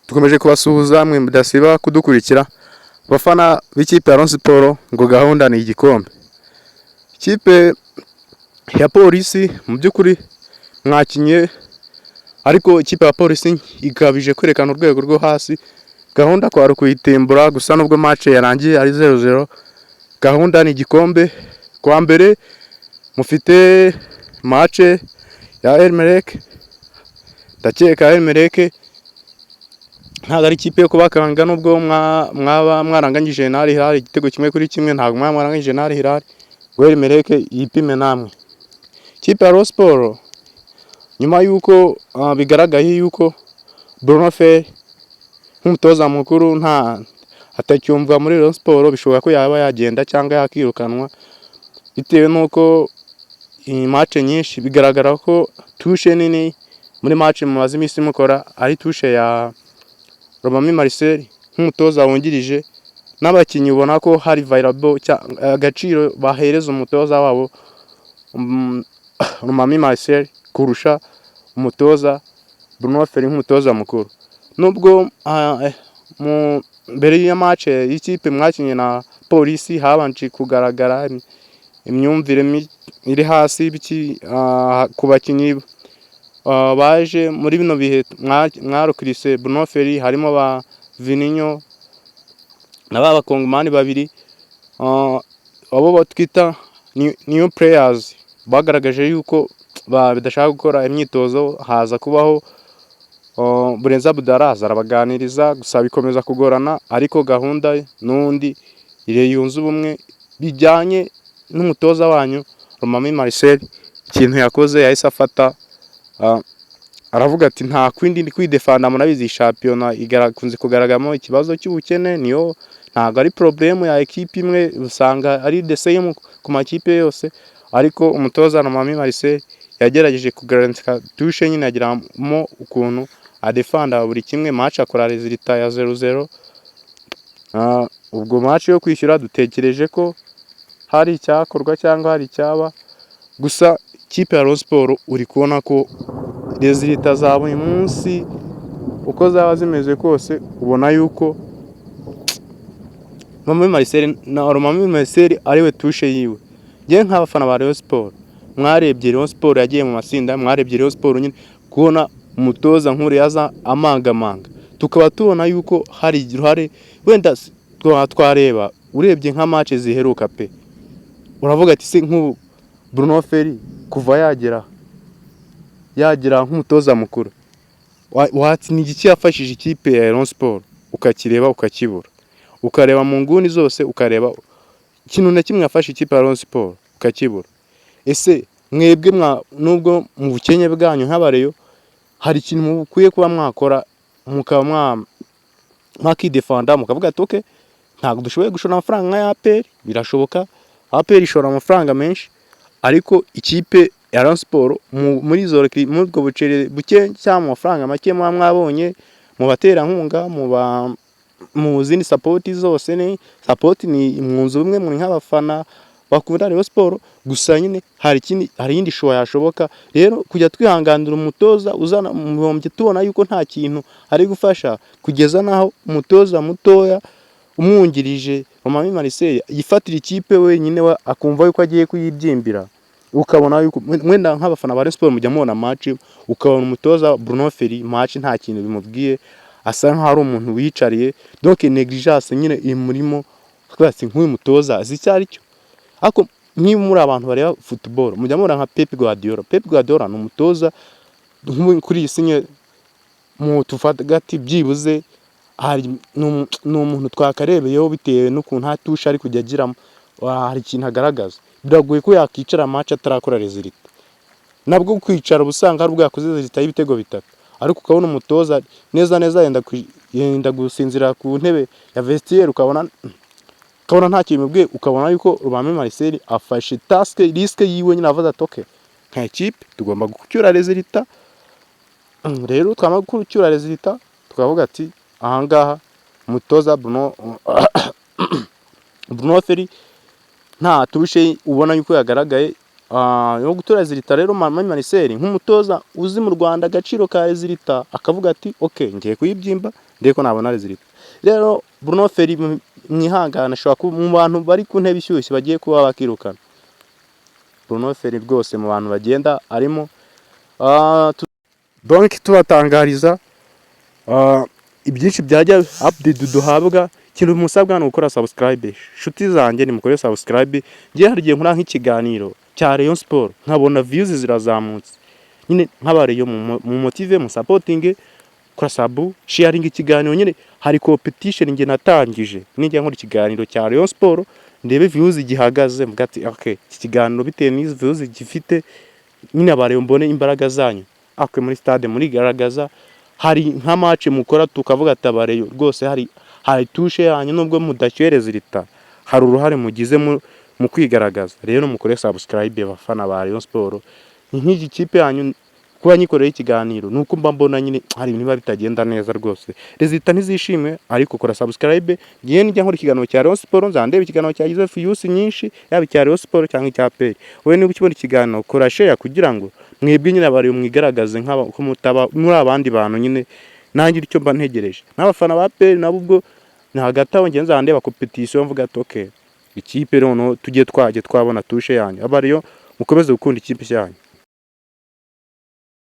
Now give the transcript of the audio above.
Dukomeje kubasuhuza mwe mudasiba kudukurikira, abafana b'ikipe ya Rayon Sports. Ngo gahunda ni igikombe. Ikipe ya Polisi mu by'ukuri mwakinye, ariko ikipe ya Polisi ikabije kwerekana urwego rwo hasi. Gahunda kwari ukuyitimbura gusa, nubwo match yarangiye ari 0-0, gahunda ni igikombe. Kuwa mbere mufite match ya Al Merreikh. Ndakeka Al Merreikh ntabwo ari ikipe yo kubakanga, nubwo mwaba mwaranganyije na Al Hilal igitego 1-1, ntabwo mwaba mwaranganyije na Al Hilal ngo Al Merreikh yipime namwe. Ikipe ya Rayon Sports, nyuma y'uko bigaragaye yuko Bruno Ferry nk'umutoza mukuru nta atacyumva muri Rayon Sports, bishoboka ko yaba yagenda cyangwa yakirukanwa, bitewe n'uko iyi match nyinshi bigaragara ko touche nini muri match mumaze iminsi mukora ari touche ya Romami Marcel nk'umutoza wungirije, n'abakinnyi ubona ko hari variable, agaciro bahereza umutoza wabo Romami Marcel kurusha umutoza Bruno Ferry nk'umutoza mukuru. Nubwo mu mbere ya match y'ikipe mwakinnye na Polisi habanje kugaragara imyumvire iri hasi ku bakinnyi baje muri bino bihe mwarukirise Bruno Ferry, harimo ba Vininho na ba bakongomani babiri, abo twita new players, bagaragaje yuko badashaka gukora imyitozo. Haza kubaho Burenza Abdallah, aza arabaganiriza, gusa bikomeza kugorana. Ariko gahunda n'undi yunze ubumwe bijyanye n'umutoza wanyu Romami Marcel, ikintu yakoze yahise afata aravuga ati: "Nta kwindi ndi kwidefanda." Murabizi, shampiyona ikunze kugaragaramo ikibazo cy'ubukene, niyo ntabwo ari problème ya ekipe imwe, usanga ari the same ku makipe yose. Ariko umutoza Romami Marcel yagerageje kugarantika touche nyine, agiramo ukuntu adefanda buri kimwe, match akora résultat ya 0-0. Ubwo match yo kwishyura dutekereje ko hari icyakorwa cyangwa hari icyaba. Gusa ikipe ya Rayon Sports uri kubona ko résultat za buri munsi uko zaba zimeze kose, ubona yuko Romami Marcel na Romami Marcel ariwe touche yiwe. Njyewe nk'abafana ba Rayon Sports, mwarebye Rayon Sports yagiye mu matsinda, mwarebye Rayon Sports nyine, kubona umutoza nk'uriya aza amangamanga, tukaba tubona yuko hari uruhare wenda twareba. Urebye nka match ziheruka pe, uravuga ati: "Se nk'ubu Bruno Ferry kuva yagera nk'umutoza mukuru, watsi ni igiki yafashije ikipe ya Rayon Sports?" Ukakireba ukakibura, ukareba mu nguni zose, ukareba ikintu na kimwe yafashe ikipe ya Rayon Sports ukakibura. Ese mwebwe nubwo mu bukene bwanyu nk'abareyo hari ikintu mukwiye kuba mwakora, mukaba mwakidefanda, mukavuga ati: "Okay, ntabwo dushoboye gushora amafaranga nka APR." Birashoboka, APR ishora amafaranga menshi, ariko ikipe ya Rayon Sports muri izo muri ubwo buceri buke cyangwa mu mafaranga make muba mwabonye mu baterankunga, mu zindi support zose, ni support, ni mwunze ubumwe, muri nk'abafana bakunda Rayon Sports. Gusa nyine hari ikindi, hari iyindi choix yashoboka. Rero kujya twihanganira umutoza uzana mu bihombye, tubona yuko nta kintu ari gufasha, kugeza n'aho umutoza mutoya umwungirije Romami Marcel yifatira ikipe wenyine, we akumva yuko agiye kuyibyimbira, ukabona yuko mwenda nk'abafana ba Rayon Sports mujya mubona match, ukabona umutoza Bruno Ferry match nta kintu bimubwiye, asa nkaho ari umuntu wiyicariye. Donc négligence nyine imurimo. Ati: "Nk'uyu mutoza azi icyo ari cyo?" Ariko niba muri abantu bareba football, mujya mubona nka Pep Guardiola. Pep Guardiola ni umutoza kuri iyi si nyine mu tuvuga ati byibuze hari ni umuntu twakarebeyeho, bitewe n'ukuntu nta touche ari kujya agiramo, hari ikintu agaragaza. Biragoye ko yakwicara match atarakora résultat. Nabwo kwicara uba usanga hari ubwo yakoze résultat y'ibitego bitatu, ariko ukabona umutoza neza neza yenda gusinzira ku ntebe ya vestiaire, ukabona nta kintu bimubwiye. Ukabona yuko Romami Marcel afashe task, risque yiwe nyine, avuze ati: "Okay, nka équipe tugomba gucyura résultat." Rero twamara gucyura résultat, tukavuga ati: "Ahangaha umutoza Bruno Ferry nta touche ubona yuko yagaragaye." Yo gutora résultat rero, Mama Marcel nk'umutoza uzi mu Rwanda agaciro ka résultat, akavuga ati: "Okay, ngiye kuyibyimba ndebe ko nabona résultat." Rero Bruno Ferry, mwihangane, ashobora kuba mu bantu bari ku ntebe ishyushye bagiye kuba bakirukana. Bruno Ferry rwose mu bantu bagenda arimo. Donc tubatangariza ibyinshi byajya update duhabwa. Ikintu musabwa ni ugukora subscribe. Inshuti zanjye, nimukore subscribe. Ngiye hari igihe nkora nk'ikiganiro cya Rayon Sport nkabona views zirazamutse nyine. Nk'aba Rayon mu motive, mu supporting, kora sub, sharing ikiganiro. Nyine hari competition nge natangije: nijya nkora ikiganiro cya Rayon Sport, ndebe views gihagaze, mvuga ati: "Okay, iki kiganiro bitewe n'izi views gifite." Nyine aba Rayon mbone imbaraga zanyu akwe muri stade murigaragaza. Hari nka match mukora tukavuga ati: "Aba Rayon rwose hari touche yanyu, nubwo mudashyuye résultat, hari uruhare mugize mu kwigaragaza." Rero mukore subscribe, abafana ba Rayon Sport. Ni nk'iki kipe yanyu kuba nyikoreye ikiganiro, nuko mba mbona nyine hari ibintu biba bitagenda neza rwose, résultat ntizishimwe. Ariko kora subscribe. Ngiye nijya nkora ikiganiro cya Rayon Sport, nzandeba ikiganiro cyagize views nyinshi, yaba icya Rayon Sport cyangwa icya APR. Wowe niba ukibona ikiganiro, kora share kugira ngo mwebwe nyine abari mwigaragaze nk'aba ko mutaba muri abandi bantu. Nyine nanjye icyo mba ntegereje n'abafana ba APR nabo ubwo ni hagati aho. Ngiye nzandeba competition mvuga ati: "Okay, ikipe noneho tujye twajye twabona touche yanyu." Aba Rayon mukomeze gukunda ikipe yanyu.